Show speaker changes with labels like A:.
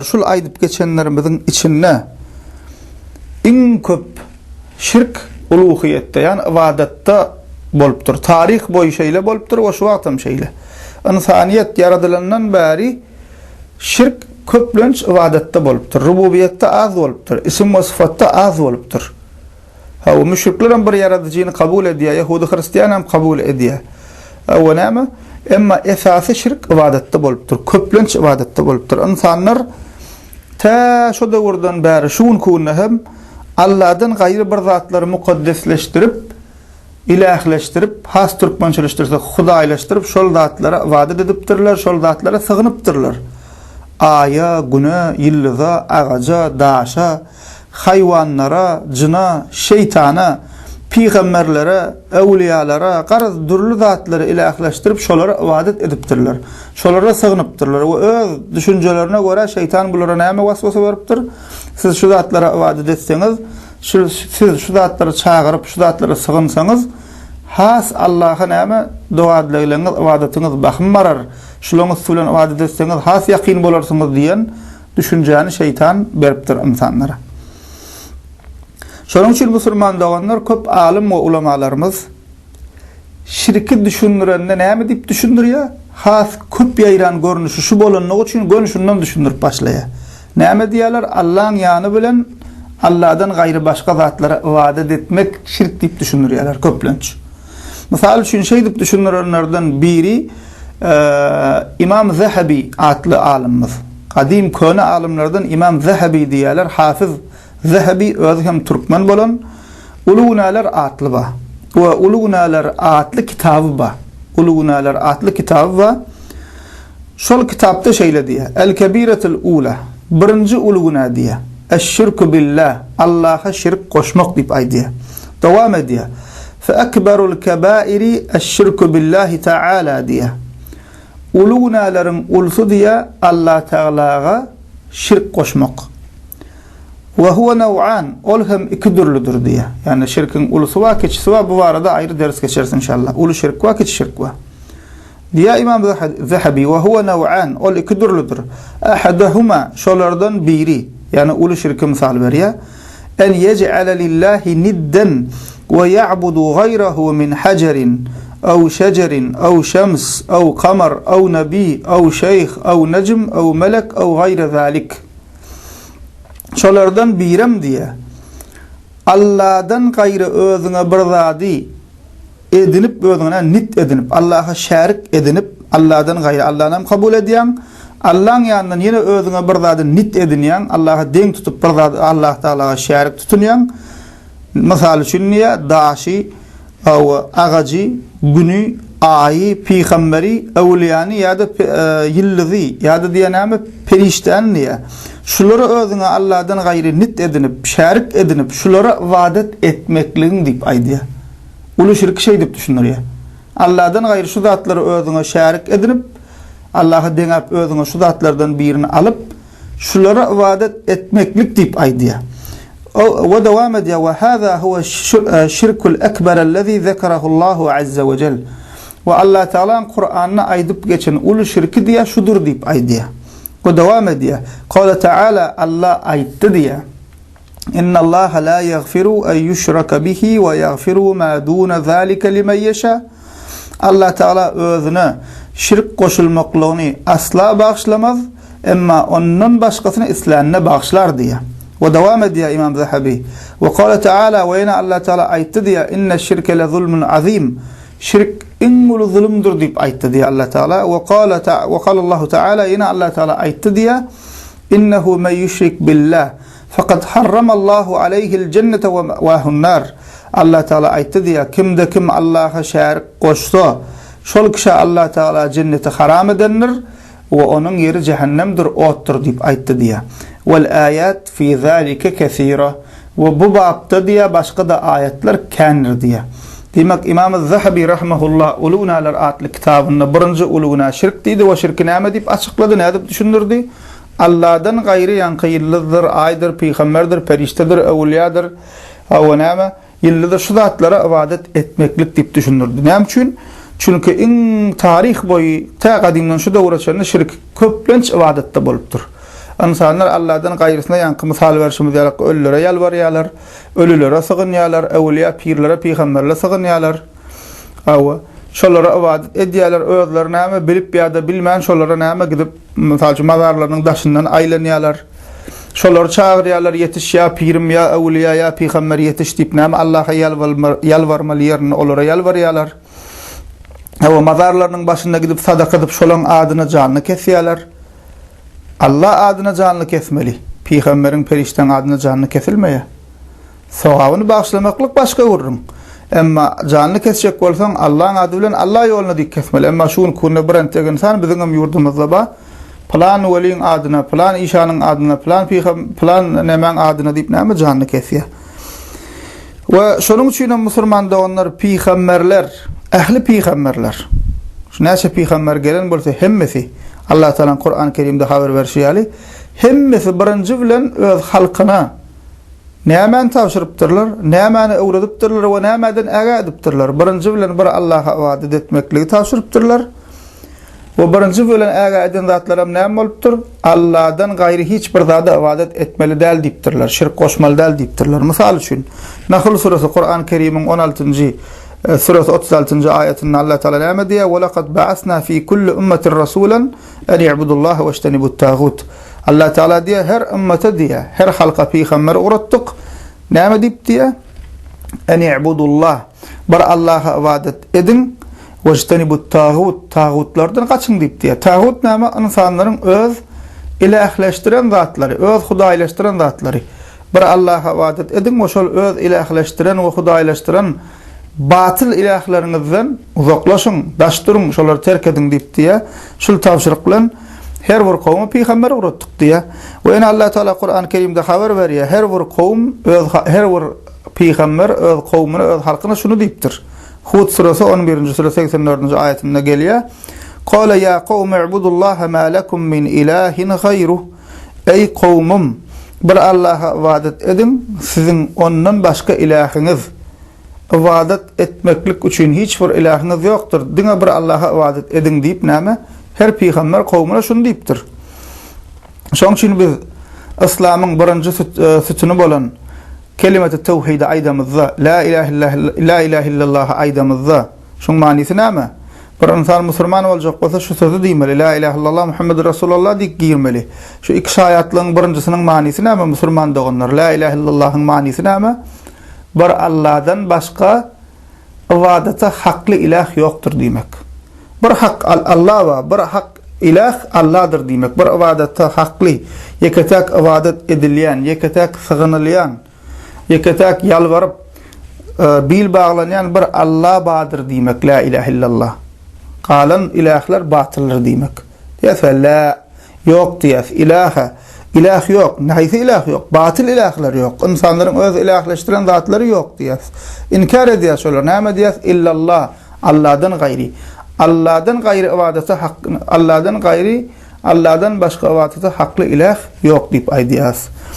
A: Şul aýdyp geçenlerimiziň içinde iň köp şirk uluhyýetde, ýagny ybadatda bolupdyr. Taryh boýy şeýle bolupdyr we şu wagtam şeýle. Ynsanyýet ýaradylandan bäri şirk köplenç ybadatda bolupdyr. Rububiýetde az bolupdyr. Isim we syfatda az bolupdyr. Hawa, müşrikler hem bir ýaradyjyny kabul edýär, ýehudy hristian hem kabul edýär. Hawa, näme? Emma esasy şirk ybadatda bolupdyr, köplenç ybadatda bolupdyr. Ynsanlar tä şo döwürden bäri şu günki günde hem Alladan gaýry bir zatlary mukaddesleşdirip, ilähleşdirip, has türkmençeleşdirsek hudaýlaşdyryp şol zatlara ybadat edipdirler, şol zatlara sygynypdyrlar. Aýa, güne, ýyldyza, agaja, daşa, haýwanlara, jyna, şeýtana, pygamberlere, öwlüýalara, garaz dürli zatlary ilähleşdirip şolara ybadat edipdirler. Şolara sygynypdyrlar we öz düşünjelerine görä şeýtan bulara näme waswasa beripdir? Siz şu zatlara ybadat etseňiz, şu siz şu zatlary çagyryp, şu zatlara sygynsaňyz, has Allaha näme doga-dilegleriňiz, ybadatyňyz bahym barar, şularyň üsti bilen ybadat etseňiz has ýakyn bolarsyňyz diýen Düşünjäni şeýtan beripdir ynsanlara. Şonuň üçin musulman doganlar köp alym we ulamalarymyz şirki düşündirende näme diýip düşündirýär? Has köp ýaýran görnüşi şu bolanlygy üçin göni şundan düşündirip başlaýar. Näme diýýärler? Allaň ýany bilen Alladan gaýry başga zatlara ybadat etmek şirk diýip düşündirýärler köplenç. Mysal üçin şeýdip düşündirenlerden biri Imam Zehebi atly alymymyz. Gadym köne alymlardan Imam Zehebi diýýärler, Hafyz Zehebi özi hem türkmen bolan Uly günäler atly bar. We Uly günäler atly kitaby bar. Uly günäler atly kitaby bar. Şol kitapda şeýle diýýär, El-kebiretul ula, birinji uly günä diýýär. Eş-şirku billah, Allaha şirk goşmak diýip aýdýar. Dowam edýär. Fe-ekberul kebairi eş-şirku billahi taala diýýär. Uly günäleriň ulusy diýýär, Allatagalaga şirk goşmak. We huwe new'an, ol hem iki dürlüdir diýýär. Ýagny şirkiň ulusy bar, kiçisi bar, bu barada aýry ders geçeris inşallah. Uly şirk bar, kiçi şirk bar. Diýýär Ymam Zehebi, Ve huve new'an, ol iki dürlüdir. Ahadahuma, şolardan biri, ýagny uly şirki mysal berýär, En yej'ale lillahi nidden ve ya'budu gayrahu min hajerin, ew şecerin, ew şems, ew kamar, ew nebi, ew şeyh, ew necm, ew melek, ew gayre zalik. Şolardan birem diýýär, Alladan gaýry özüňe bir zady edinip özüňe nit edinip, Allaha şärik edinip, Alladan gaýry Allanam kabul edýäň, Allaň ýanyndan ýene özüňe bir zady nit edinýäň, Allaha deň tutup bir zady Allah Tagalaga şärik tutunýaň. Mysal üçin diýýär, daşy, hawa, agajy, güni, aýy, pygamberi, öwlüýäni ýa-da ýyldyzy ýa-da diýýär näme, perişdäni diýýär. Şulary özüňe Alladan gaýry nit edinip, şärik edinip, şulara ybadat etmekligiň diýip aýdýar. Uly şirki şeýdip düşündirýär. Alladan gaýry şu zatlary özüňe şärik edinip, Allaha deňäp özüňe şu zatlardan birini alyp, şulara ybadat etmeklik diýip aýdýar. We dowam edýär, We haza huwe şirkul ekber ellezî zekerahullahu azze we jel. We Allah Tagalaň Kuranda aýdyp geçen uly şirki diýýär şudur diýip aýdýar. We dowam edýär, Kale Taala Allah aýtdy diýýär. Innallaha la ýagfiru en ýuşraka bihi we ýagfiru ma duna zalika limen ýeşa. Allah Tagala özüne şirk goşulmaklygyny asla bagyşlamaz, emma ondan başgasyny islänine bagyşlar diýýär. We dowam edýär Imam Zahabi. We kale Taala we ýene Allah Tagala aýtdy diýýär, Inne şirke le zulmun azim. Şirk iň uly zulumdyr diýip aýtdy diýýär Allah Tagala. We kale we kalallahu Taala ýene Allah Tagala aýtdy diýýär, Innehu men ýüşrik billah, fekad harramallahu aleýhil jennete we me'wahun-nar. Allah Tagala aýtdy diýýär, Kimde kim Allaha şärik goşsa, şol kişä Allah Tagala jenneti haram edendir we onuň ýeri jähennemdir, otdur diýip aýtdy diýýär. Wel aýat fi zalike kesira. We bu bapda diýýär, başga-da aýatlar kändir diýýär. Diýmek, Imam Az-Zahabi rahimehullah Uly günäler atly kitabynda birinji uly günä şirk diýdi we şirki näme diýip açyklady, nädip düşündirdi? Alladan gaýry ýaňky ýyldyzdyr, aýdyr, pygamberdir, perişdedir, öwülýadyr, hawa näme, ýyldyzdyr şu zatlara ybadat etmeklik diýip düşündirdi. Näme üçin? Çünki iň taryh boýy tä gadymdan şu döwre çenli şirk köplenç ybadatda bolupdyr. Ynsanlar Alladan gaýrysyna ýaňky mysal berşimiz ýaly ölülere ýalbarýarlar, ölülere sygynýarlar, öwülýä, pirlere, pygamberlere sygynýarlar. Hawa, şolara ybadat edýärler, özleri näme bilip ýa-da bilmän şolara näme gidip, mysal üçin, mazarlarynyň daşyndan aýlanýarlar. Şolary çagyrýarlar, ýetiş ýa pirim, ýa öwülýä, ýa pygamber ýetiş diýip näme Allaha ýalbarmaly ýerinde olara ýalbarýarlar. Hawa, mazarlarynyň başynda gidip sadaka edip şolaň adyna janly kesýärler. Alla adyna janly kesmeli. Pygamberiň, perişdäň adyna janly kesilmeýär. Sogabyny bagyşlamaklyk başga gürrüň. Emma janly kesjek bolsaň, Allaň ady bilen Alla ýoluna diýip kesmeli. Emma şu günki günde bir entek ynsan biziňem ýurdumyzda bar. Pylan weliň adyna, pylan işanyň adyna, pylan pygam, pylan nemäň adyna diýip näme janly kesýär. We şonuň üçin hem musulman doganlar pygamberler, ähli pygamberler, şu näçe pygamber gelen bolsa hemmesi Allah Tagalaň Kur'an Kerimde habar berşi ýaly, hemmesi birinji bilen öz halkyna nämäni tabşyrypdyrlar, nämäni öwredipdirler we nämäden ägä edipdirler. Birinji bilen bir Allaha ybadat etmekligi tabşyrypdyrlar. We birinji bilen ägä eden zatlaram näme bolupdyr? Alladan gaýry hiç bir zada ybadat etmeli däl diýipdirler, şirk goşmaly däl diýipdirler. Mysal üçin, Nahl suresi Kuran Kerimiň 16-njy e, suresi 36-njy aýatynda Allah Taala näme diýýär? We laqad ba'asna fi kulli ummatin rasulan en i'budullaha wežtenibut tagut. Allah Taala diýýär, her ümmete diýýär, her halka pygamber ugratdyk. Näme diýip diýýär? En i'budullah. Bir Allaha ybadat ediň, wejtenibut-tagut, tagutlardan gaçyň diýip diýýär. Tagut näme? Ynsanlaryň öz ilähleşdiren zatlary, öz hudaýlaşdyran zatlary. Bir Allaha ybadat ediň we şol öz ilähleşdiren we hudaýlaşdyran batyl ilähleriňizden uzaklaşyň, daş duruň, şolary terk ediň diýip diýýär. Şul tabşyryk bilen her bir kowuma pygamber ugratdyk diýýär. We ýene Allah Taala Kur'an-y Kerimde habar berýär, her bir kowum öz her bir Pygamber öz kowumyna, öz halkyna şuny diýipdir. Hud suresi on birinji süre 80 dördünji aýatynda gelýär. Kale ýa kowmi i'budullaha ma lekum min ilahin gaýruh. Eý kowumym, bir Allaha ybadat ediň, siziň ondan başga ilähiňiz, ybadat etmeklik üçin hiç bir ilähiňiz ýokdur, diňe bir Allaha ybadat ediň diýip näme? Her pygamber kowumyna şuny diýipdir. Şonuň üçin biz yslamyň birinji sütüni bolan kelimeti tewhidi aýdamyzda, la ilahe la ilahe illallah aýdamyzda, şuň manysy näme? Bir ynsan musulman boljak bolsa şu sözi diýmeli, la ilahe illallah Muhammedur Rasulullah diýip girmeli. Şu iki şaýatlygyň birinjisiniň manysy näme musulman doganlar? La ilahe illallahyň manysy näme? Bir Allahdan başga Ybadata hakly iläh ýokdur diýmek. Bir hak Alla bar, bir hak iläh Alladyr diýmek. Bir ybadata hakly, ýeke-täk ybadat edilýän, ýeke-täk sygynylýan, ýeke-täk ýalbaryp, bil baglanýan bir Alla bardyr diýmek, Lä ilähe illallah. Galan ilähler batyldyr diýmek. Diýse, lä Ýok diýýäs. Ilähe. Iläh ýok. Haýsy iläh ýok? Batyl ilähler ýok. Ynsanlaryň öz ilähleşdiren zatlary ýok diýýäs. Inkär edýäs şolary. Näme diýýäs? Illallah. Alladan gaýry. Alladan gaýry ybadata hak Alladan gaýry, Alladan başga ybadata hakly iläh ýok diýip aýdýas.